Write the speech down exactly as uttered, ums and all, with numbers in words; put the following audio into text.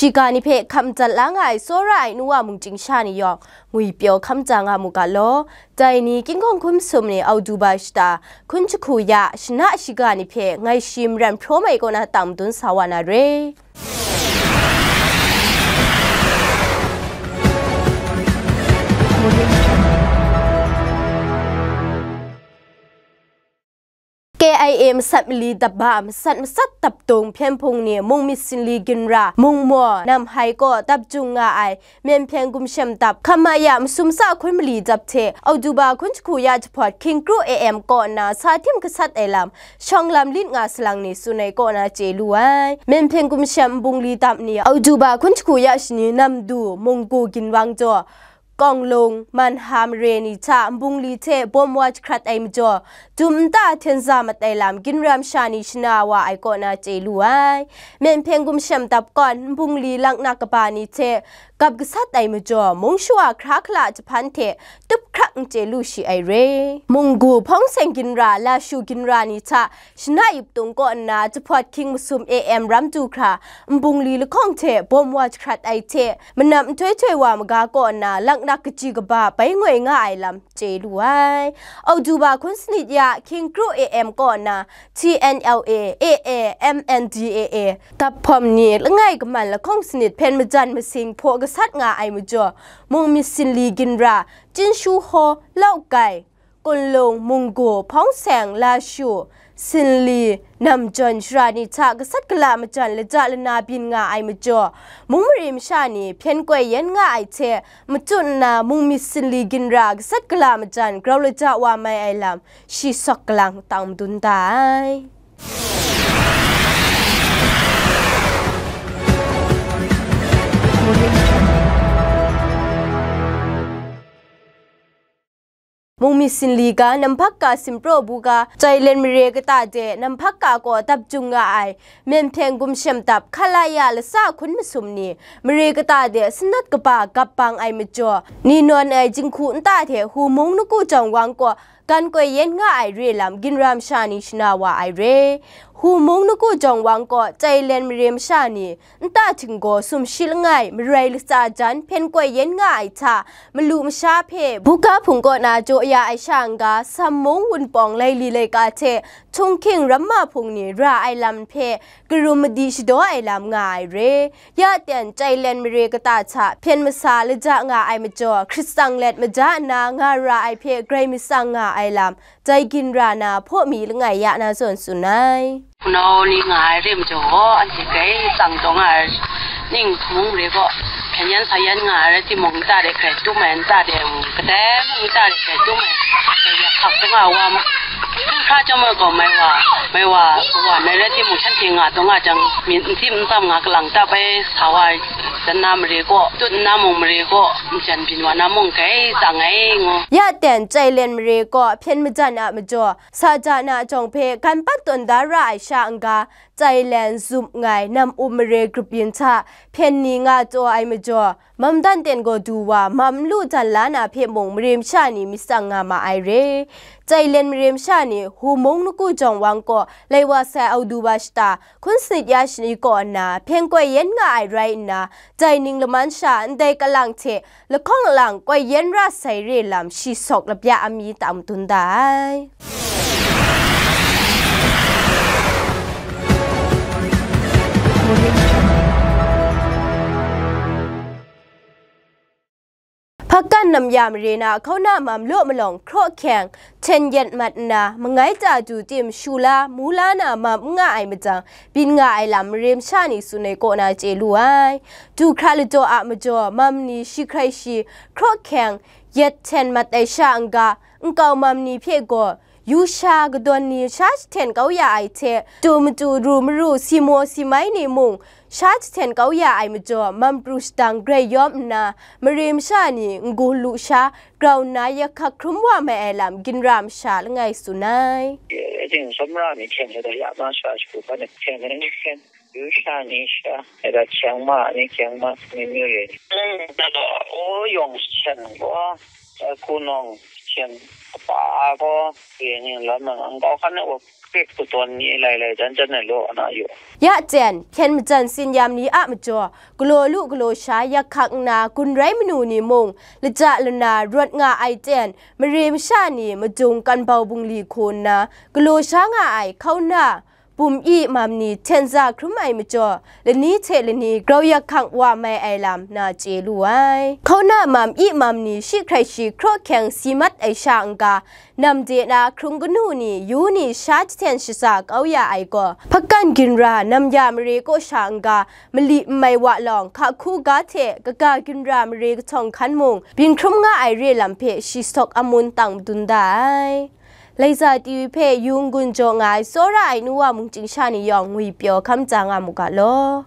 shiga ni hpe hkam jat la nga ai tsawra ai nu wa mung chying sha ni yawng ngwi pyaw hkam ja nga mu ga law. Dai ni King Hkawng Hkum Sum ni Auduba shata hkun jahku ya shana shiga ni hpe ngai shi maran hpraw mai kaw na tang madun sa wa na re. K I A masat mali daba, masat masat dapdung hpyen hpung ni mung myit sinli ginra, mung maw, nam hai kaw dap jung nga ai, Myen hpyen gumshem dap, hkam a ya masum sa hkun mali dap hte, Auduba hkun jahku ya jahpawt hkying kru A M kaw nna sa htim gasat ai lam, shawng lam lit nga salang ni tsun ai kaw na chye lu ai. Myen hpyen gumshem nbungli dap ni, Auduba hkun jahku ya shani namdu, munggu ginwang jaw, Kawng lung, manham re ni hta nbungli hte bawm wa jahkrat ai majaw, dum nta hten za mat ai lam ginra masha ni shana wa ai kaw na chye lu ai. Myen hpyen gumshem dap kawn nbungli laknak kaba ni hte gap gasat ai majaw, mung shawa hkra hkala jahpan hte tup hkrak n chye lu shi ai re. Munggu hpawng seng ginra, lashu ginra ni hta shana yip tung kaw nna, jahpawt hkying masum A M ram du hkra, nbungli lahkawng hte bawm wa jahkrat ai hte, manam nhtoi htoi wa maga kaw nna, laknak kaji kaba bai ngoi nga ai lam chye lu ai. Auduba hkun sanit ya hkying kru A M kaw nna, T N L A, A A, M N D A A, dap hpawm ni langai kaman lahkawng sanit hpyen majan masing hpaw gasat nga ai majaw, mung myit sinli ginra, Jinshu Haw, Laugai, Kunlung, Munggu, Hpawng Seng, Lashu, Sinli, Namjawn shara ni hta gasat gala majan laja lana byin nga ai majaw, mung mare masha ni hpyen koi yen nga ai hte, matut nna mung myit sinli ginra gasat gala majan grau laja wa mai ai lam, shi sawk galang tang madun da ai. Mung myit sinli ga, namhpak ga, simpraw bu ga, Chailen mare kata de namhpak ga kaw dap jung nga ai, Myen hpyen gumshem dap, hkala ya lasa hkun masum ni, mare kata de sanat kaba gap bang ai majaw, ni nawn ai jinghku nta hte Hu mung Naku Jawng Wang kaw gan koi yen nga ai re lam, ginra masha ni shana wa ai re. Hu mung Naku Jawng Wang kaw Chailen mare masha ni, nta htinggaw sumshi langai, marai latsa jan hpyen koi yen nga ai hta, malu masha hpe buga hpung kaw na jaw ya ai sha n-ga, Sam mung Wunpawng laili laika hte Chungking ramma hpung ni ra ai lam hpe karum madi shadaw ai lam nga ai re. Ya ten Chailen mare kata hta hpyen masa laja nga ai majaw, hkrit tsang let maja nna nga ra ai hpe grai matsang nga ai lam, dai ginra na hpaw mi langai ya na zawn tsun ai. Hpunau ni nga ai re majaw gaw, anhte grai tsang taw nga ai, ning hpung re gaw, hpyen yan sa yan nga ai rai timung, nta de hkrai tum ai, nta de mung kadai mung nta de hkrai tum ai, hkrai ya hkak taw nga ai wa ma, hkra chyawm ai gaw, mai wa, mai wa, wa nai rai timung, shanhte nga taw nga jang, myit n tim n tsam nga kalang tap ai sa wa, dan na mare gaw, tut nna mung mare gaw, njan byin wa na mung grai tsang ai ngu. Ya ten Chailen mare gaw hpyen majan a majaw, Sa ja na jawng hpe gan pat tawn da ra ai sha n-ga, Chailen, Zup ngai, nam um mare grup yin hta hpyen ni nga taw ai majaw, mam dan ten gaw du wa, mam n lu dan la na hpe mung mare masha ni myit tsang nga ma ai re. Chailen mare masha ni Hu mung Naku Jawng Wang kaw lai wa sai Auduba shata hkun sanit ya shani kaw nna hpyen koi yen nga ai rai nna, dai ning laman sha ndai kalang hte lahkawng alang koi yen ra sai re lam shi sawk lapya a mi tam dun da ai. Hpakan namya mare na hkauna mam law malawng hkraw hkyeng, hten yet mat nna, mangai ta du tim, shu la, mu la na mam n nga ai majaw, byin nga ai lam mare masha ni tsun ai kaw na chye lu ai. Du hkra ladaw a majaw, mam ni shi hkrai shi, hkraw hkyeng, yet hten mat ai sha n-ga, nkau mam ni hpe gaw, yu sha kadawn ni sha jahten kau ya ai hte, tu matu ru maru si maw si mai ni mung, sha jahten kau ya ai majaw, mam pru shadang grai yawm nna, mare masha ni n-gun lu sha, grau nna yak hkak hkrum wa mai ai lam, ginra masha langai tsun ai. Rai timung, sumra ni hkyeng, ya ma sha shagu hpa ni hkyeng, yu sha ni sha, ya hkyeng ma ni hkyeng ma ni, myu re ni, mm, da gaw, o, yawng shen gaw, eh, kunawng Hpyen kapa gaw, kaning lam na nkau hkan na wa, grep katawn ni lai lai jan jan na law na yu. Ya jen, hpyen majan tsin-yam ni a majaw, galaw lu galaw sha yak hkak nna gun rai manu ni mung, laja lana rawt nga ai ten, mare masha ni madung kanbau bungli hku nna, galaw sha nga ai hkauna, bum i mam ni hten za hkrum ai majaw, lani hte lani grau yak hkang wa mai ai lam na chye lu ai. Hkauna mam i mam ni shi hkrai shi hkraw hkyeng si mat ai sha n-ga, nam de na hkrung kanu ni yu ni sha jahten shaza kau ya ai gaw, hpakan ginra nam ya mare kaw sha n-ga, mali n mai wa lawng hka hku ga hte kaga ginra mare kahtawng hkan mung, byin hkrum nga ai re lam hpe shi sawk amun tang madun da ai. Laiza T V hpe Yawng Gun jaw nga ai tsawra ai nu wa mung chying sha ni yawng ngwi pyaw hkam ja nga mu ga law.